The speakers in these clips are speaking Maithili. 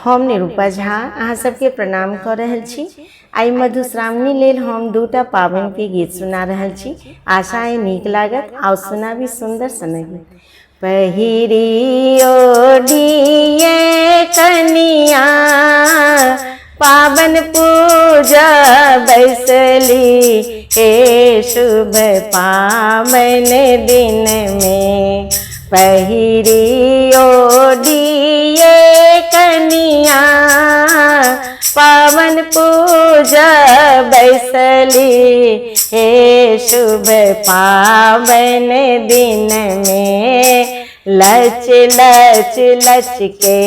हम निरूपा झा अहाँ सबके प्रणाम कऽ रहल छी। आइ मधुश्रावणी लेल हम दूटा पाबनिके गीत सुना रहल छी। आशा अइ नीक लागत। आउ सुनाबी सुन्दर सनक गीत। पहिरियो दिए कनिया पावन पूजा बैसली हे शुभ पावन दिन में। पहिरियो दिए कनिया पावन पूजा बैसली हे शुभ पावन दिन में। लच लच लच के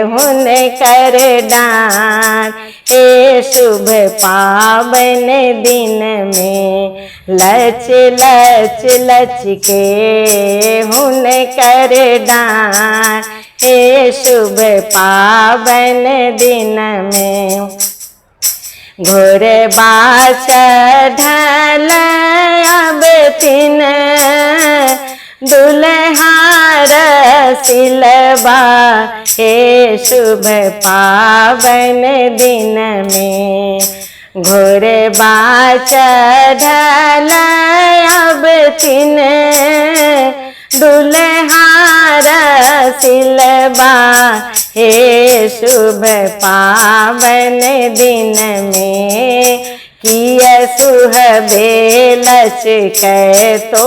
हुन कर डान हे शुभ पावन दिन में। लच लच लच के हुन कर डान हे शुभ पावन दिन में। घोरबा चढ़ल अब तीन दुल्हार सिलबा हे शुभ पावन दिन में। घोरबा चढ़ल अब तीन दुल्हार सिलबा हे शुभ पावन दिन में। किय सुहबे लचकै तो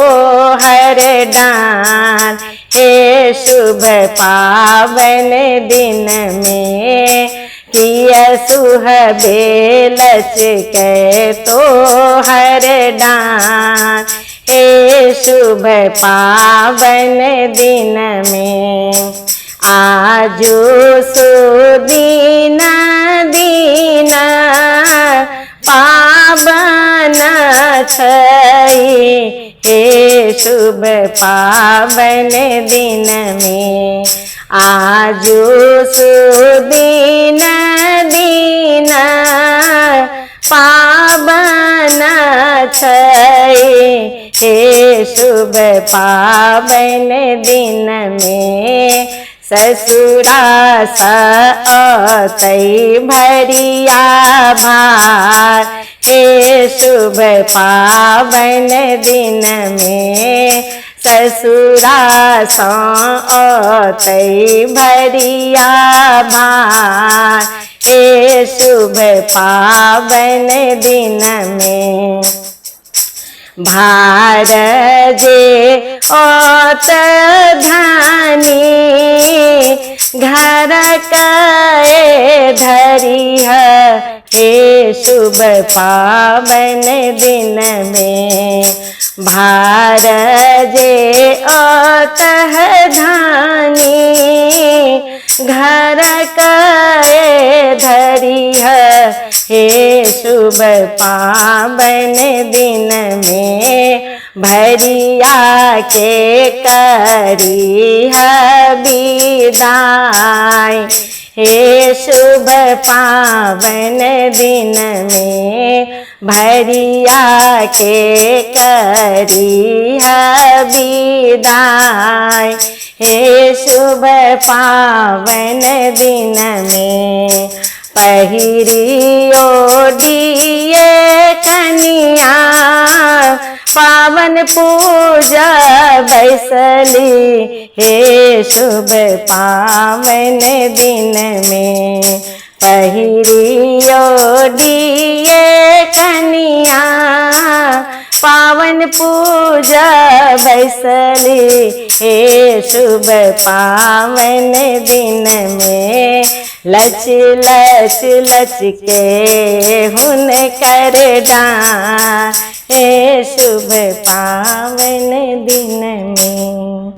हर डान हे शुभ पावन दिन में। किय सुहबे लचकै तो हर डान हे शुभ पावन दिन में। आजू सुदीन दीन पावन छै हे शुभ पावन दिन में। आजू सुदीन दीन पावन छै हे शुभ पावन दिन में। ससुरा सतै भरिया भार हे शुभ पावन दिन में। ससुरा सतै भरिया भार हे शुभ पावन दिन में। भार जे ओत धानी घर के धरी हे शुभ पावन दिन में। भार जे ओत धानी घर के धरी हे शुभ पावन दिन में। भरिया के करी विदाई हे शुभ पावन दिन में। भरिया के करी विदाई हे शुभ पावन दिन में। पहिरियो दिए कनिया पावन पूजा बैसली हे शुभ पावन दिन में। पहिरियो दिए कनिया पावन पूजा बैसली हे शुभ पावन दिन में। लच लच लच के हुन कर डान हे शुभ पावन दिन में।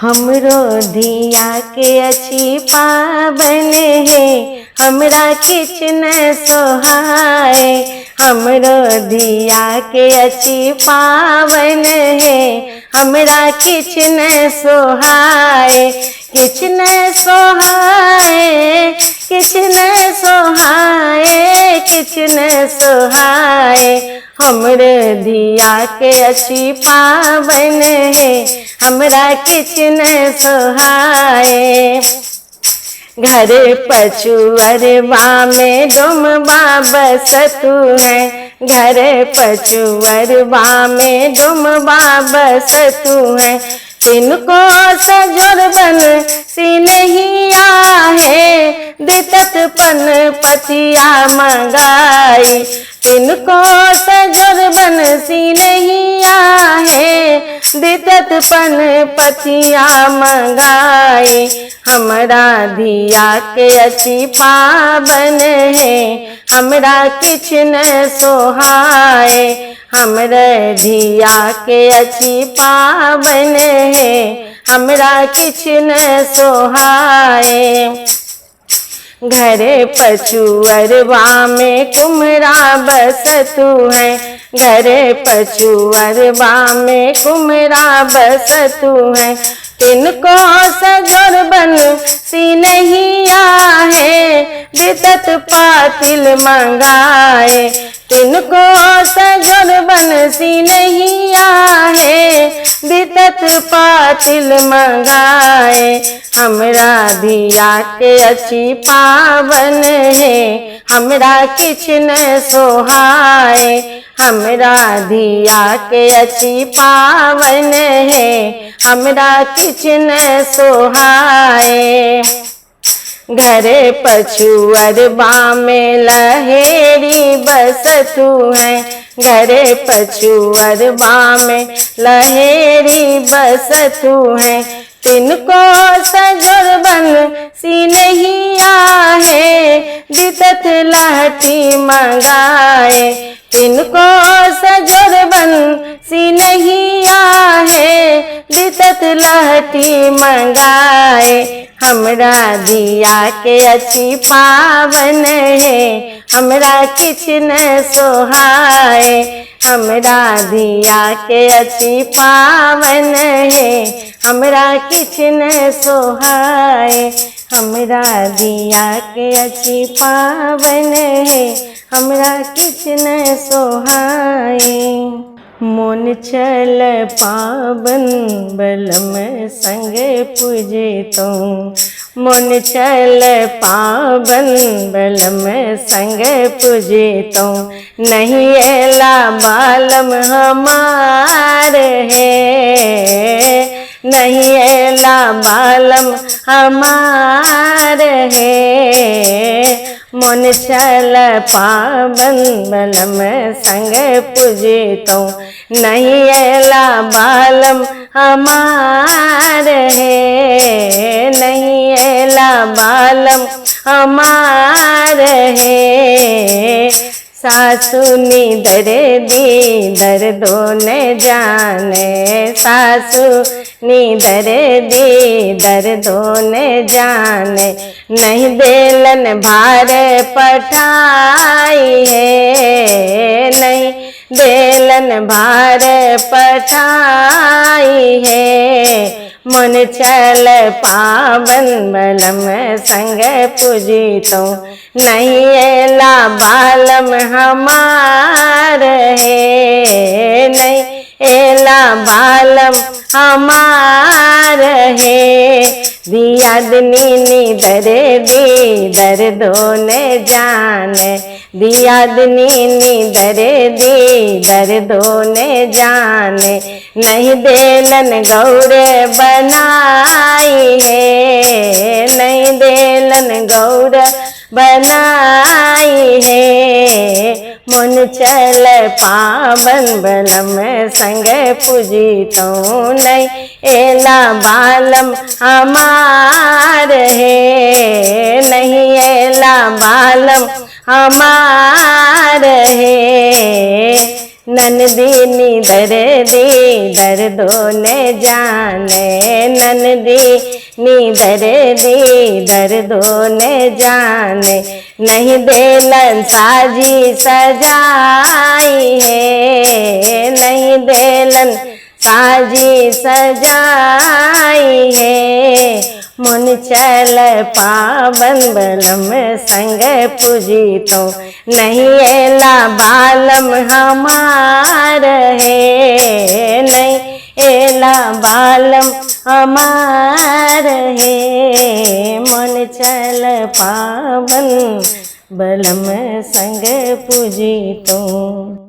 हमरो धिया के अछि पावन हे हमरा किछ न सोहाए। हमरो धिया के अछि पावन हे हमरा किछ न सोहाए। किछ न सोहाए किछ न सोहाए किछ न सोहाए। हमरे धिया के अछि पावन हे हमरा किछ न सोहाए। घरे पछुअरवा में डोमबा बसतु है, घरे पछुअरवा में डोमबा बसतु है। तिनको सजोर बन सिनहिया है, दितत पन पतिया मंगाई। तिनको सजोर बन सिनहिया है, दितत पन पतिया मंगाई। हमरा धिया के अछि पावन है, हमरा किछ न सोहाए। हमरे धिया के अछि पावन है, हमरा किछ न सोहाए। घरे पछुअरवा में कुम्हरा बसतु है, घरे पछुअरवा में कुम्हरा बसतु है। तिनको सजोर बन सिनहिया है, दितत पातिल मंगाए। तिनको सजोर बन सिनहिया है, दितत पातिल मंगाए। हमरा धिया के अछि पावन है, हमरा किछ न सोहाए। हमरा धिया के अछि पावन है, हमरा किछ न सोहाए। घरे पछुअरवा में लहेरी बसतु है, घरे पछुअरवा में लहेरी बसतु है। तिनको सजोर बन सिनहिया है, दितत लहठी मंगाए। तिनको सजोर बन सिनहिया है, दितत लहठी मंगाए। हमरा धिया के अछि पावन है, हमरा किछ न सोहाए। हमरा धिया के अछि पावन है, हमरा किछ न सोहाए। हमरा धिया के अछि पावन है, हमरा किछ न सोहाए। मोन चल पावन बलम संग पूजतौं, मोन चल पावन बलम संग पूजतौं। नहीं एला बालम हमार है, नहीं एला बालम हमार है। मोन चल पावन बलम संग पूजतौं, नहीं एला बालम हमार है, नहीं एला बालम हमार है। सासु नींदर दी दर्दो न जाने, सासु नींदर दी दर्दो न जाने। नहीं देलन भार पठाई है, नहीं देलन भार पठाई है। मन चल पावन बलम संग पूजितौं, नहीं एला बालम हमार है, नहीं एला बालम हमार है। दियादनी नींदर दी दर्दो न जाने, दियादनी नींदर दी दर्दो न जाने। नहीं देलन गौर बनाई है, नहीं देलन गौर बनाई है। मन चल पावन बलम संग पूजितौं, नहीं एला बालम हमार है, नहीं एला बालम हमार है। नंदिनी दर्दी दर्दो न जाने, नंदिनी दर्दी दर्दो न जाने। नहीं देलन साजी सजाई है, नहीं देलन साजी सजाई है। मन चल पावन बलम संग पूजितो, नहीं एला बालम हमार है, नहीं एला बालम हमार हे, मन चल पावन बलम संग पूजितौं।